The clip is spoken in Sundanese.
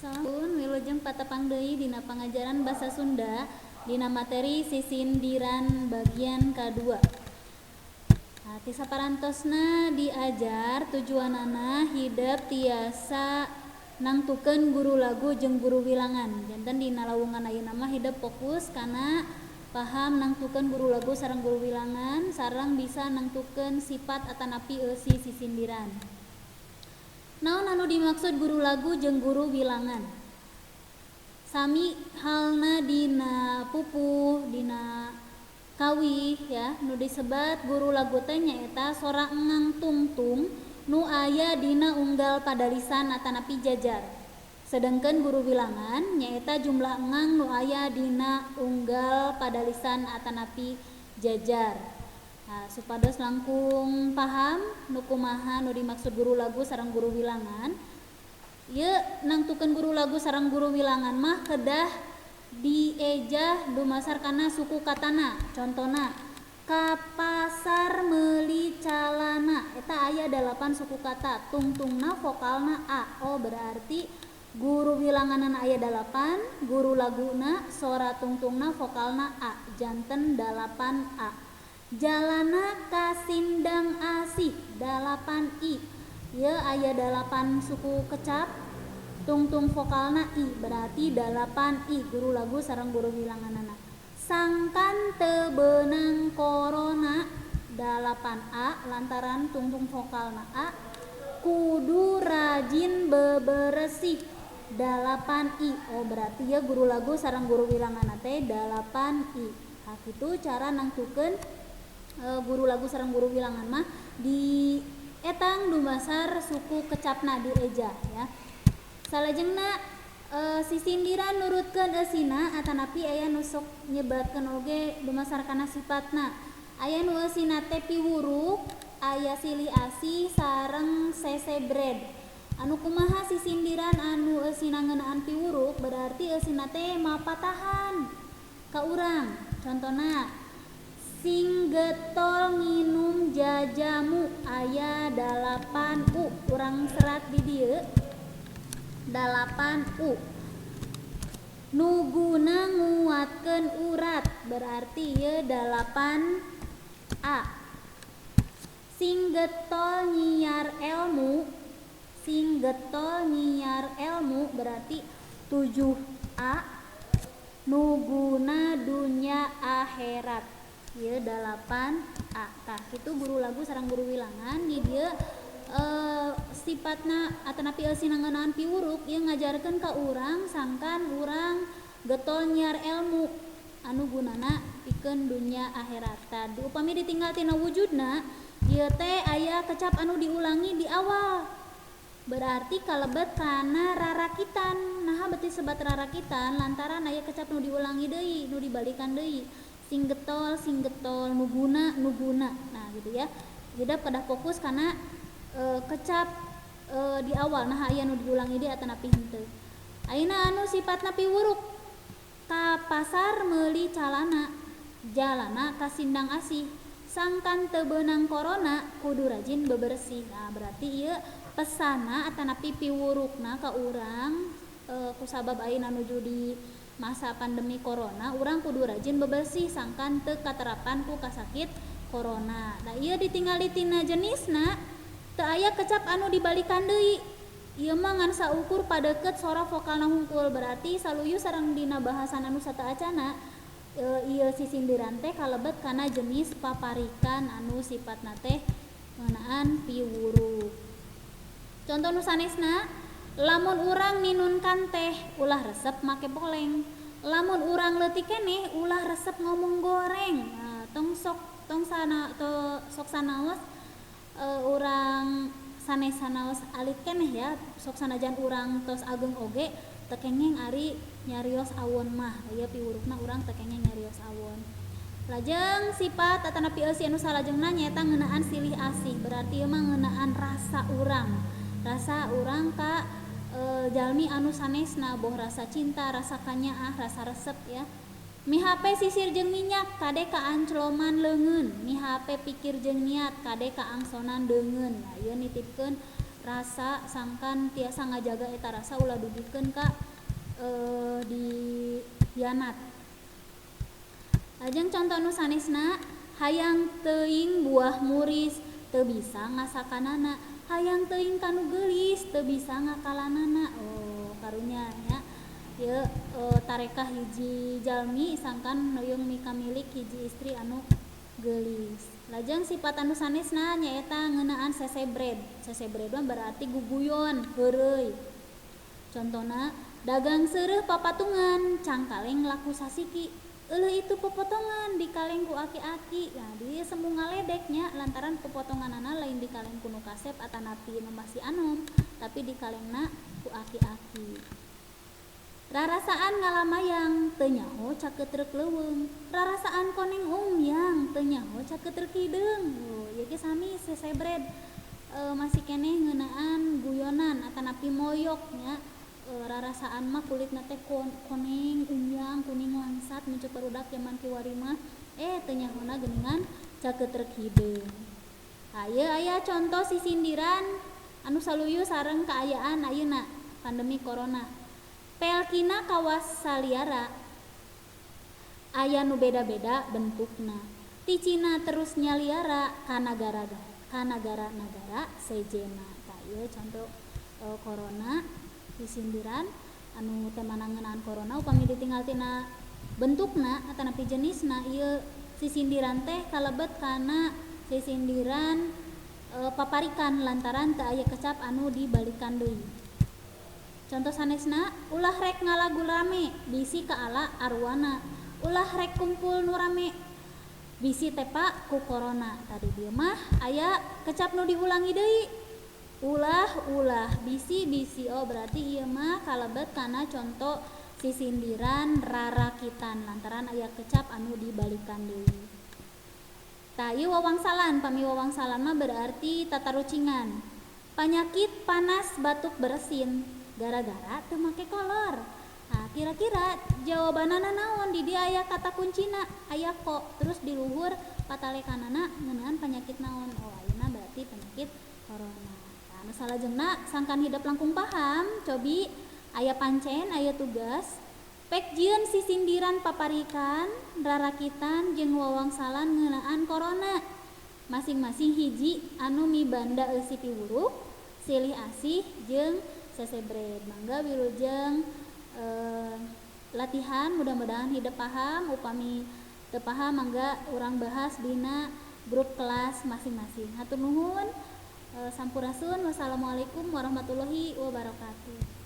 Sampun, wilujeng patepang deui dina pangajaran basa Sunda dina materi sisindiran bagian kadua. Nah, ti saparantosna diajar, tujuanana hidep tiasa nangtukeun guru lagu jeung guru wilangan. Janten dina lawungan ayeuna mah hidep fokus kana paham nangtukeun guru lagu sareng guru wilangan, sareng bisa nangtukeun sifat atanapi eusi sisindiran. Naon anu dimaksud guru lagu jeung guru wilangan? Sami halna dina pupuh, dina kawih ya, nu disebat guru lagu teh nyaeta sora engang tungtung nu aya dina unggal padalisan atanapi jajar. Sedengkeun guru wilangan nyaeta jumlah engang nu aya dina unggal padalisan atanapi jajar. Nah, supados langkung paham nu kumaha nu dimaksud guru lagu sareng guru wilangan, ieu nangtukeun guru lagu sareng guru wilangan mah kedah diejah dumasar kana suku katana. Contona, "Ka pasar meuli calana", eta aya 8 suku kata, tungtungna vokalna a. Oh, berarti guru wilanganana aya 8, guru laguna sora tungtungna vokalna a, janten 8 a. "Jalana ka Sindang Asih", 8 i. Ieu aya 8 suku kecap, tungtung vokalna i, berarti 8 i guru lagu sareng guru wilanganana. "Sangkan teu beunang corona", 8 a lantaran tungtung vokalna a. "Kudu rajin beberesih", 8 i. Oh, berarti ya guru lagu sareng guru wilanganna teh 8 i. Nah, kitu cara nangtukeun guru lagu sareng guru wilangan mah di etang dumasar suku kecapna dieja ya. Salajengna, sisindiran nurutkeun eusina atanapi aya nu sok nyebatkeun oge dumasar kana sifatna. Aya nu eusina teh piwuruk, aya silih asih, sareng sesebred. Anu kumaha sisindiran anu eusina ngeunaan piwuruk? Berarti eusina teh mapatahan ka urang. Contona, "Sing getol nginum jajamu", aya 8 u, urang serat di dieu 8 u. "Nu guna nguatkeun urat", berarti ieu 8 a. "Sing getol nyiar elmu", "sing getol nyiar elmu", berarti 7 a. "Nu guna dunya akhirat", ieu 8 a. Tah, kitu guru lagu sareng guru wilangan di dieu sifatna atanapi eusina ngeunaan piwuruk. Ieu ngajarkeun ka urang sangkan urang getol nyiar elmu anu gunana pikeun dunya akhirat. Tah, upami ditinggal tina wujudna, ieu teh aya kecap anu diulangi di awal, berarti kalebet kana rarakitan. Naha bet disebat rarakitan? Lantaran aya kecap nu diulangi deui, nu dibalikan deui, "sing getol, sing getol", "nu guna, nu guna". Nah, gitu ya. Jadi kedah fokus kana kecap di awal, nah aya nu diulangi deui atanapi henteu. Ayeuna anu sifatna piwuruk, "Ka pasar meuli calana, jalana ka Sindang Asih, sangkan teu beunang corona, kudu rajin bebersih." Nah, berarti ieu pesanna atanapi piwurukna ka urang kusabab ayeuna nuju di masa pandemi corona, urang kudu rajin bebersih sangkan teu katerapan ku kasakit corona. Nah, ieu ditingali tina jenisna teu aya kecap anu dibalikan deui. Ieu mah ngan saukur padeukeut sora vokalna hungkul, berarti saluyu sareng dina bahasan anu sateuacanna, ieu sisindiran teh kalebet kana jenis paparikan anu sifatna teh ngeunaan piwuruk. Contoh nu sanesna, "Lamun urang ninunkan teh, ulah resep make poleng. Lamun urang leutik keneh, ulah resep ngomong goreng." Nah, tong sok tong sana to, sok sanaos urang sanes sanaos alit keneh ya, sok sanajan urang tos ageng oge teu kenging ari nyarios awon mah. Ieu piwurukna urang teu kenging nyarios awon. Lajeng sifat atanapi eusi anu salajengna nyaeta ngeunaan silih asih, berarti ieu mah ngeunaan rasa urang, rasa urang ka jalmi anu sanesna, boh rasa cinta, rasa kanyaah, rasa resep ya. "Mihape sisir jeung minyak, kade kaancloman leungeun. Mihape pikir jeung niat, kade kaangsonan deungeun." Nah, ieu nitipkeun rasa sangkan tiasa ngajaga eta rasa ulah dugikeun ka dihianat. Lajeng contoh nu sanesna, hayang teuing buah muris teu bisa ngasakanana, hayang teuing kanu geulis teu bisa ngakalanana. Oh, karunya nya ieu tarekah hiji jalmi sangkan hoyong mikamilik hiji istri anu geulis. Lajeng sifat anu sanesna nyaeta ngeunaan sesebred. Sesebred mah berarti guguyon, heureuy. Contona, dagang seureuh papatungan cangkaleng laku sasiki, euleuh itu popotongan dikaleng ku aki-aki. Nah, dieu semu ngaledek nya lantaran popotonganana lain dikaleng ku nu kasep atanapi nu masih anom, tapi dikalengna ku aki-aki. Rarasaan ngalamayang teu nyaho caket reuk leuweung, rarasaan koneng umyang teu nyaho caket reuk hideung. Oh, ieu ge sami sesebred, masih keneh ngeunaan guyonan atanapi moyok nya. Rarasaan mah kulitna teh koneng umyang kuning langsat mun ceuk barudak jaman kiwari mah, teu nyahona geuningan caket reuk hideung. Tah, ieu aya contoh sisindiran anu saluyu sareng kaayaan ayeuna pandemi corona. Pelkina kawas saliara aya nu beda-beda bentukna, ti Cina terus nyaliara ka nagara-nagara sejenna. Tah, ieu contoh corona, sisindiran anu temana ngeunaan corona. Upami ditinggal tina bentukna atanapi jenisna, ieu sisindiran teh kalebet kana sisindiran paparikan lantaran teu aya kecap anu dibalikan deui. Contoh sanesna, ulah rek ngalagu rame bisi kaala arwana, ulah rek kumpul nu rame bisi tepa ku corona. Tadi dieu mah aya kecap nu diulangi deui, ulah ulah bisi bisi. Oh, berarti ieu mah kalebet kana contoh sisindiran rarakitan lantaran aya kecap anu dibalikan deui. Tah, ieu wawangsalan. Pami wawangsalan mah berarti tatarucingan. Panyakit panas batuk bersin gara-gara teu make kolor. Nah, kira-kira jawabanana naon? Di dieu aya kata kuncina, aya ko, terus di luhur patalekanana ngeunaan penyakit naon? Oh, ayeuna berarti penyakit corona. Nah, nu salajengna sangkan hidep langkung paham, cobi aya pancen, aya tugas. Pek jieun sisindiran paparikan, rarakitan jeung wawangsalan ngeunaan corona. Masing-masing hiji anu mibanda eusi piwuruh, silih asih jeung sesebred. Mangga wilujeng latihan, mudah-mudahan hidep paham. Upami teu paham, mangga urang bahas dina grup kelas masing-masing. Hatur nuhun, sampurasun, wassalamualaikum warahmatullahi wabarakatuh.